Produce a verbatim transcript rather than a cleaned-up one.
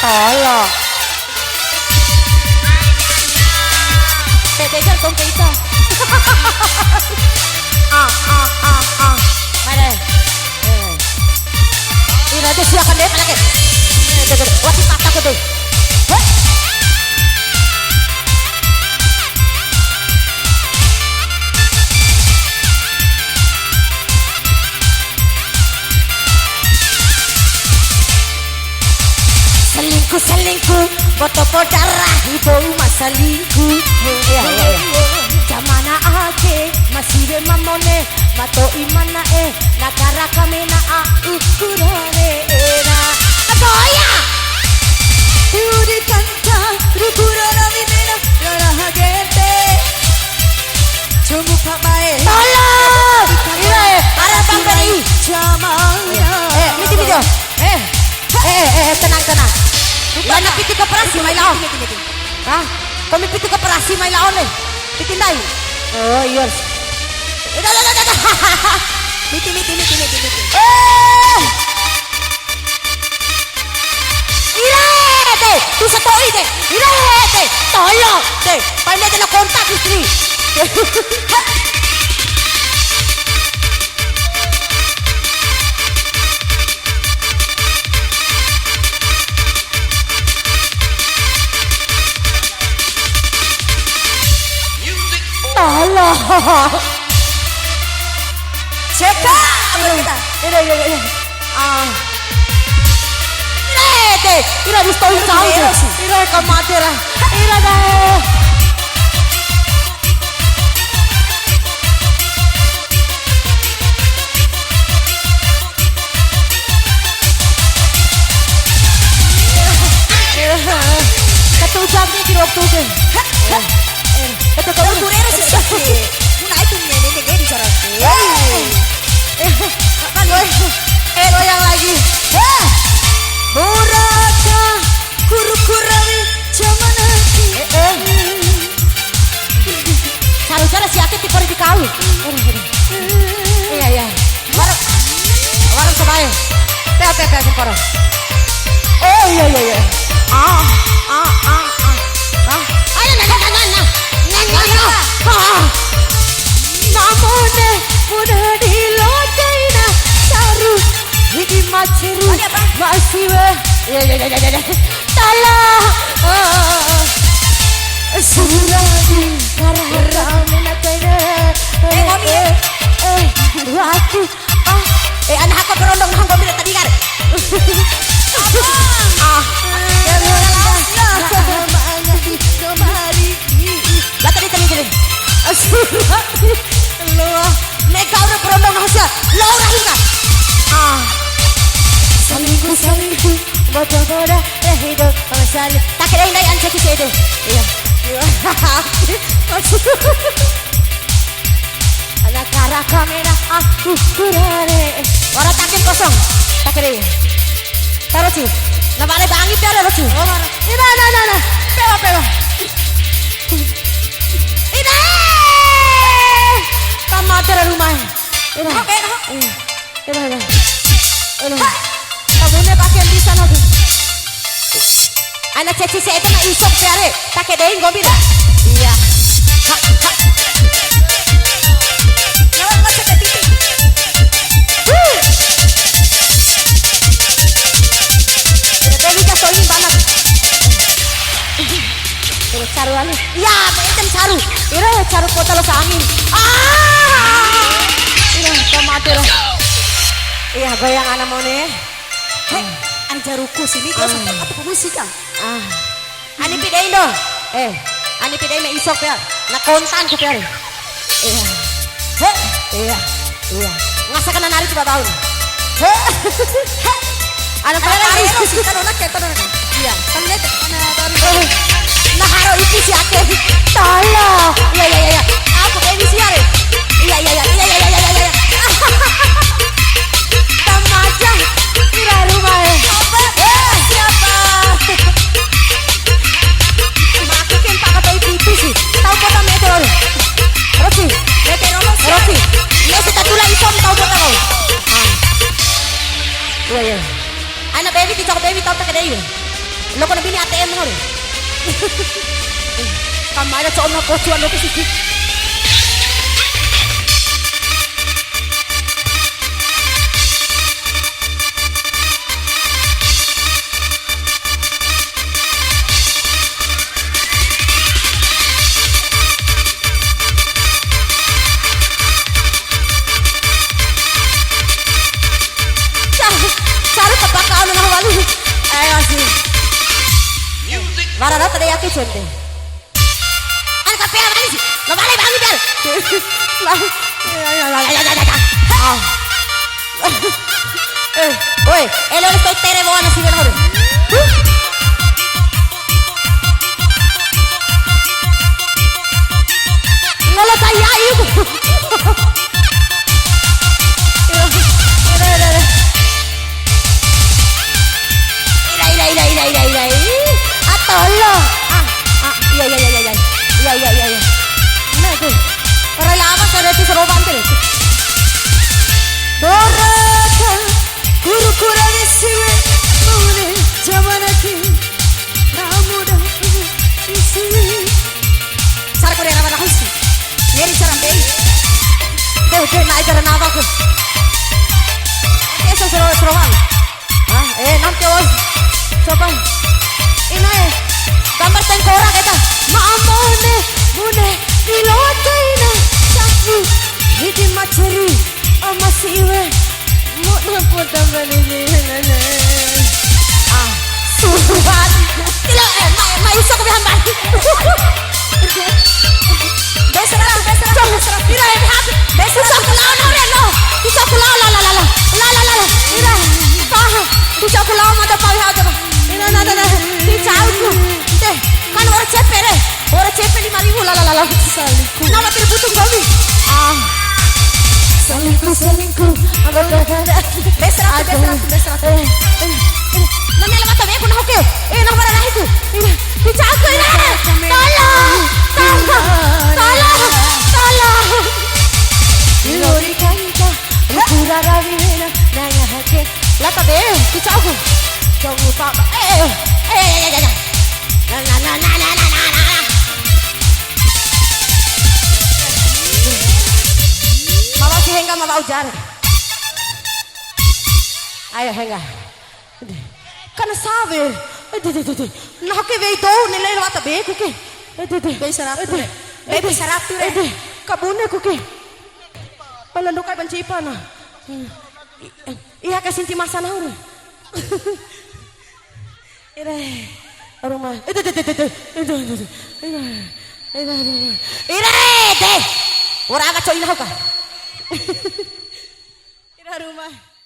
Alah. Te begal kompe ita. Ah, ah, ah, ah. Mare. Eh. Ina de silakan de, lagi. Eh, de, de, de. Wati patah ke de. Heh. Selingkuh, selingkuh, boto poda rahi bou ma selingkuh. Iya, iya, iya. Jamana ake, ma siwe ma mone, ma to'i ma na'e, na kara kamena a ukurane era. Adoya! Udi tanta, rukura na minena, rara hagete. Tolong! Ira, eh, arah bang tadi. Eh, miti, miti. Eh, eh, eh, eh, tenang, tenang. Banyak piti koperasi, mai laon. Hah? Komi piti koperasi, mai laon, eh. Piti ndai. Oh, iya. Udah, udah, udah, udah. Miti, miti, miti, miti, miti. Eh! Ire te, tu sato'i te. Ire te, tolong te. Paling dia kena kontak istri. Tolong. Ceka. Ire, ire, ire. Ah. Ire, te. Ire, di stoi kau, ire, te. Ire, kamate ra. Ire, deh. Katu jam ni di waktu ke. Katu kau. Kau tu rere sih. Mun ai tu ngene ngene di cara. Eh, eh, apa lo? Eh, lo yang lagi. Eh, muraka kuru kurawi jaman aki. Eh, eh. Saru jara si ake ti pori di kau. Iya, iya. Wara, wara sabae. Pea, pea, pea, semporo. Oh, iya, iya, iya. Ah, ah, ah, ah. Ah. Ayo, na, na, na, na, na. Na, na, na. Ah. Namone, muna di lodaina, saru, hidi maceru, masiwe. Iya, iya, iya, iya, iya. Tala. Ah. Suradi, karara, mena kaina. Eh, kami. Eh, eh, aku. Ah, eh, ana hako berondong nang gombil tadi kan. Ah, ya, ya, ya, ya. Lah, tadi, tadi, tadi. Astagfirullah. Lo, mega udah berondong nang sia. Lo rahim kan? Ah. Selingkuh, selingkuh. Bodoh, bodoh. Eh, hidup. Kalau sali. Tak kira ini yang jadi, jadi. Iya. Iya. Maksud. Ana kara kamena, ah, ukurare. Ora takin kosong. Takere. Tarusi. Na bale bangi tiara, Rosi. Oh, mara. Ina, na, na, na. Pewa, pewa. Ina. Kamate ra rumah. Ina. Apa, apa? Ina. Ede, ede. Ede. Ha! Kabune pakai bisa lagi. Ana ceci si ede na isok pe are. Take dei nggomi ra. Iya. Ha, ha. Lawan masa ke titik. Huh. Ede tadi kasohin banget. Ira caru wali. Iya, ede caru. Ira caru kota lo sangin. Ah! Ira, kamate ro. Iya, goyang ana mone. He, ana jaruku sini, dia sampai apa musik, ah? Ah. Ani pidei ndo. Eh, ani pidei me isok ya. Na kontan ku piare. Iya. He, iya, iya. Ngasa kena nari coba baun. He. He. Ada Ada tarik. Rero sih, kan orang kayak tenang kan. Iya, kan lihat mana baru. Eh, nah, haro iki si ake. Tolong. Iya, iya, iya, iya. Aku kayak di siar ya. Iya, iya, iya. Iya, iya, iya, iya, iya, iya. Tamaja. Ira rumah ya. Apa? Eh, siapa? Makin tak kata itu sih. Tahu kota Meteor. Rosi. Meteorologi. Rosi. Iya, si tatula isom tahu kota kau. Ah. Iya, iya. Ana baby, di cok baby, tahu tak ada iya. Lo kena bini A T M haru. Kamai ra co'o na kocu ando ke sisi. Sa-, saru tepaka anu nah wali. Ayo, asik. Wara rata dei ake cente. Kan kapea wali si. Lo balik bangun biar. Lah. Ah. Eh, woi, ele wali kau tere bawa nasi kan haru. Lolo saya iu. Ira, ira, ira, ira. Ira, ira, ira, ira, ira, ira. Ih, atolo. Ah, ah, iya, iya, iya, iya, iya. Iya, iya, iya, iya. Nah, tuh. Ora lama kada tu seroban tuh. Doraka, kuru-kura di siwe, mune, jamanaki, namu dah, isiwe. Sara kore rawa rahusi. Ngeri sara mbei. Deh, deh, naik jalan apa ke? Oke, so, so, so, so, ah, eh, nanti, oi. Coba. Ina, eh. Gambar tengkorak eta. Ma'amone, bune, dilote ina. Safi, hidi maceri, amasi iwe. Mu na poda bani ni nene. Ah, suruhan. Ila, eh, mai, mai, iso ku bihan bani. Besra, besra, besra. Ira, eh, hati. Besra. Iso ku lao, no, re, no. Iso ku lao, la, la, la, la. La, la, la, la. Ira. Ah, iso ku lao, mada pawi hau coba. Ira, na, na, na. Iso ku. Deh, kan ora cepe, re. Ora cepe lima ribu, la, la, la, la. Saliku. Nama tere butuh nggomi. Ah. Saliku, saliku. Apa kata? Besra, besra, besra. Eh, eh, eh. Nami ala mata beku nah oke. Eh, nah bara rahiku. Eh, bicara aku ini. Tolong, tolong, tolong, tolong. Ilori kanta, pura rawi wena, naya hake. Lata be, bicara aku. Jangan lupa. Eh, eh, eh, eh, eh, eh, eh. Na, na, na. Mama si hengga, mama ujar. Ayo, hengga. Kana sawe. Ede, de, de, de. Nah, ke wei dou, nilai lata be, ke, ke. Ede, de. Bei saratu, ede, re. Bei, ede, saratu, re. Ede. Kabune, ke, ke. Pala ndokai banci ipana. Hmm. I-, eh, iya, ke sinti masa nahu, re. Ire. Aruma. Ede, de, de, de, de. Ede, de, de. Ire, de. Ora aga co'i nahu ka. Ira ruma.